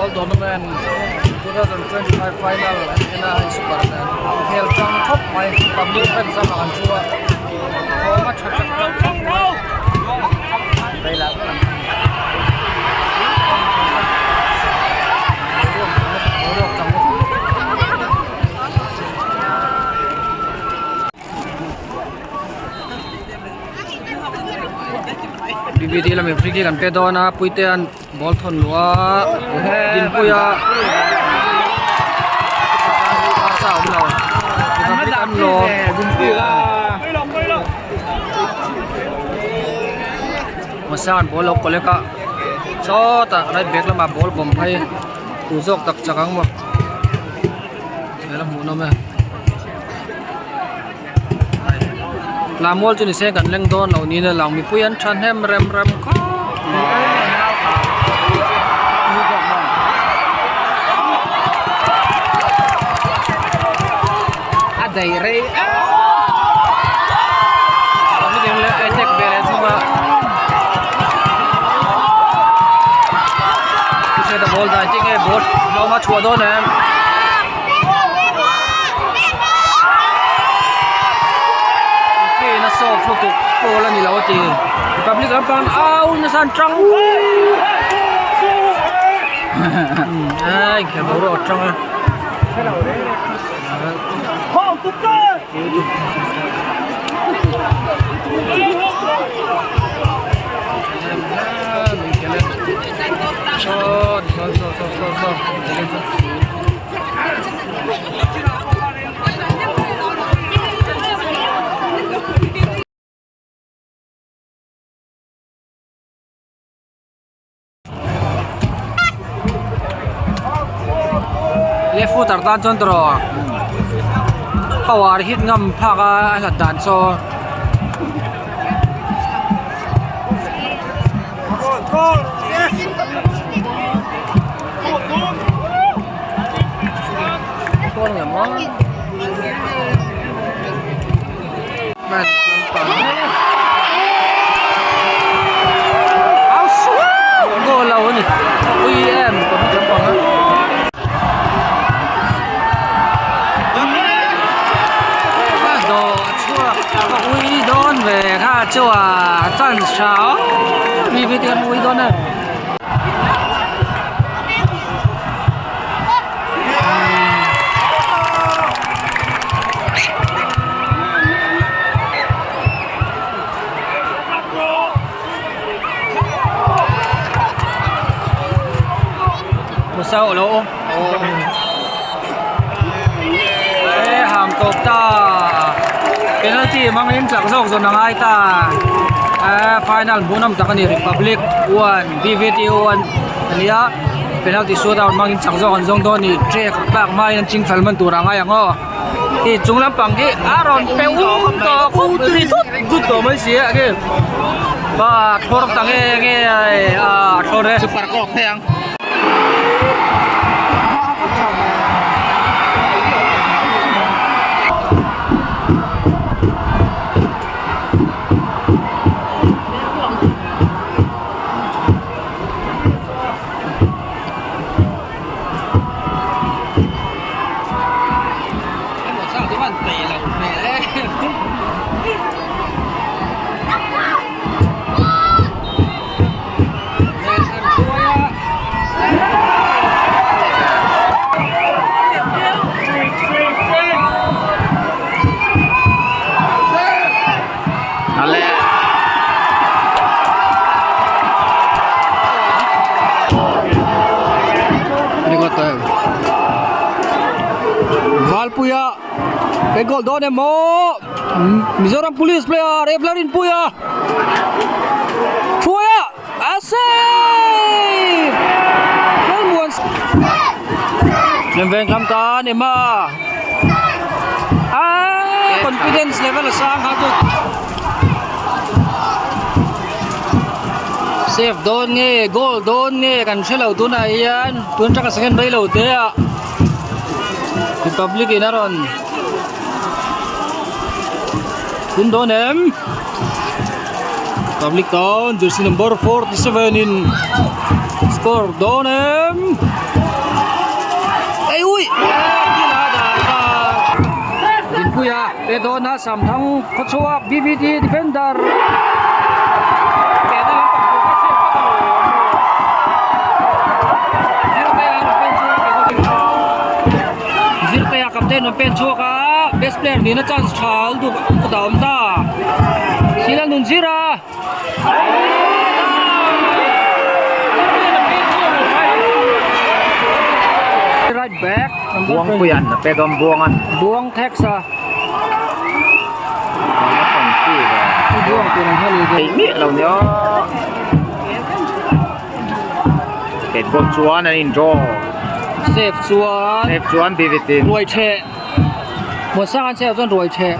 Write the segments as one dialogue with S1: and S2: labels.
S1: Ball tournament 2025 final an en a hei super an inkhel tang khawp mai public fans a an thu a thawm a tha tak tak khawp mai dvd lamin free kick an pe dawn a puitea'n ball thawn luh a dinpui a a awm lo an lawm Hmasa'n ball lo collect a sawtah right back lamah ball vawm phei tu zawk tak chak ang maw hmel a hmuh nawm e Lammual chu nise kan leng dawn lo niin a lang mipui an thahnem rem rem khawp mai.
S2: A daih rei
S1: Ball dai tinge ball lawma chhuah dawn em. Referee a soft lutuk foul a ni lo a ti Republic lampang au nasa an tang a inkhel boruak a tang a. Left footer tan chuan tawh power hit ngam phak a a hlat dan saw. Goal lo a ni ui em ka hmu lampang a dawh chhuak ka ui dawn ve kha chuan chance tha mi te kan ui dawn e. Sao lo e ham tawp ta penalty mangin chak zawk zawn a ngai ta e final hmuhnawm tak a ni Republic 1 BVT 1 a nia penalty shootout hmangin chak zawk an zawng dawn a ni track tlak hmain an ching fel man tur a ngai ang aw ti chung lampang hi a rawn pe ung tawh khawp ri thut thut tawh mai si a khi pa thlawr ta nge nge a thlawr e
S2: super kawk thei ang.
S1: Valpuia he goal dawn em maw Mizoram police player Evlarin Puia Thuaia a save Lalmuan Lemveng lam tan Emma a confidence level a sang kha chu save dawn nge goal dawn nge kan hre lo tunah hian tun atanga second rei lo te ah Republic in a rawn tun dawn em Republic tan jersey number 47 in score dawn em. Dinpuia pe dawn a Samthang khawchhuak BVT defender pehna lampang tur kha chhiat vak alo Zirtea captain rawn pen chhuak a best player nihna chance tha al duh a awm ta Sila Nunzira. Right back.
S2: Buangpuian a pe dawn Buangan.
S1: Buang tax a. Buang tur ang hali
S2: Thei miah lo nia. Pet goal chuan an in draw.
S1: Save chuan.
S2: Save chuan BVT.
S1: Ruai theh. Muansang an chhiah chuan ruai cheh.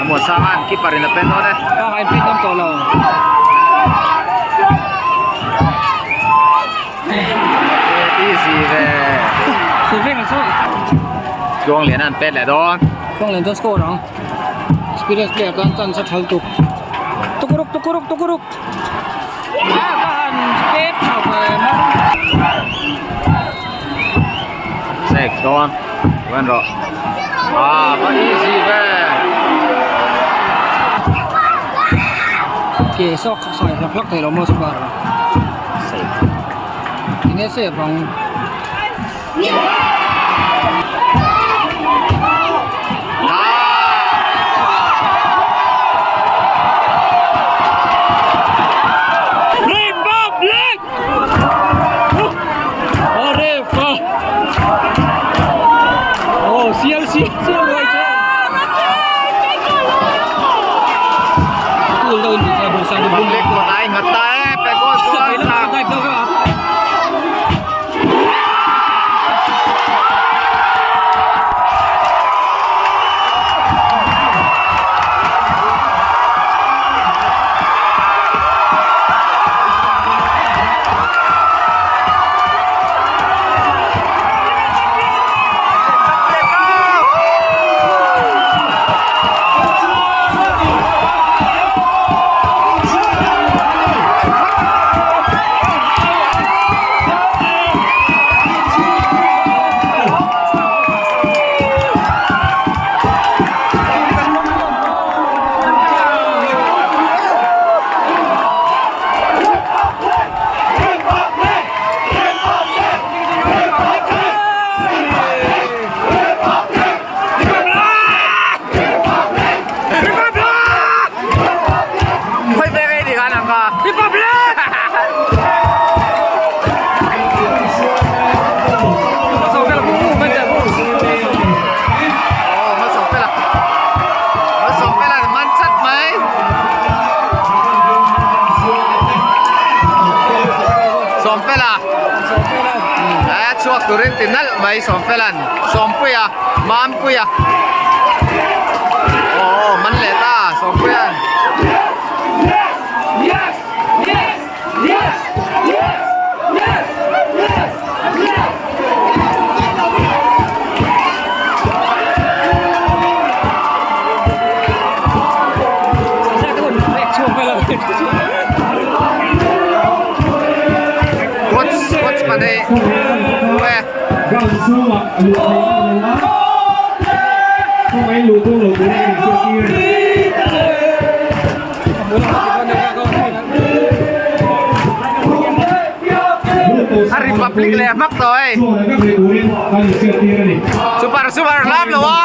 S2: Muansang an keeper in a pen dawn e.
S1: Bak a in pen ngam tawh lo.
S2: Easy ve.
S1: Suveng an sawi.
S2: Tluang lian an pet leh dawn.
S1: Tluang lian chuan score ang. Experience player tan chance a thal tuk. Tukuruk tukuruk tukuruk.
S2: Safe dawn ven rawh ah va easy ve
S1: ke sawk sawi hlak hlak thei lo maw chu bar
S2: safe
S1: tinge safe ang Republic! Arefa! Oh, CLC, CL right there. Cool down,
S2: Republic mo tayo ngat tayo, pegol chuan Chhuak turin ti nalh mai Sawmfelan Sawmpuia Mampuia aw man leh ta Sawmpuian. Coach coach pahnih e. A Republic leh hmak tawh hei. Super super lam lo a.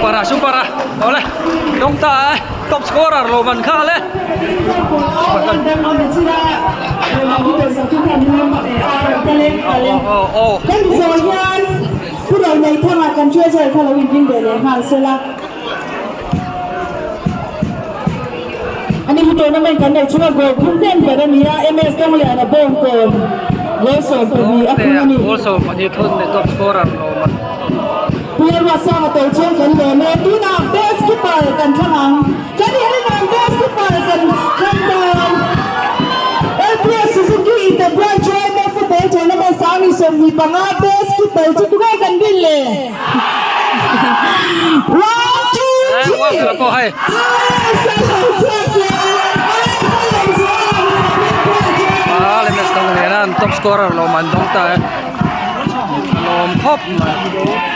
S1: Super a super a awle dawng ta e top scorer lo man kha le. Aw aw.
S3: Kan zawh hian Pu Roneithanga kan treasurer kha lo inring ve leh nghal sela. Ani hi tournament kan neih chhunga goal phung hnem ber a ni a, MS Dawngliana bawngkawn goal 12 a phung a ni.
S1: Goal 12 thun leh top scorer lawm a.
S3: Pu Lalruatsanga tel chuan kan lawm e, tunah best keeper kan thlang ang. Kan inring ang best keeper kan thlang dawn. LPS Suzuki in the Branch YMA Football Tournament 2025 best keeper chu tunge kan rin le? One, two, three.
S1: Top scorer lawm an dawng ta e. Lawm khawp mai.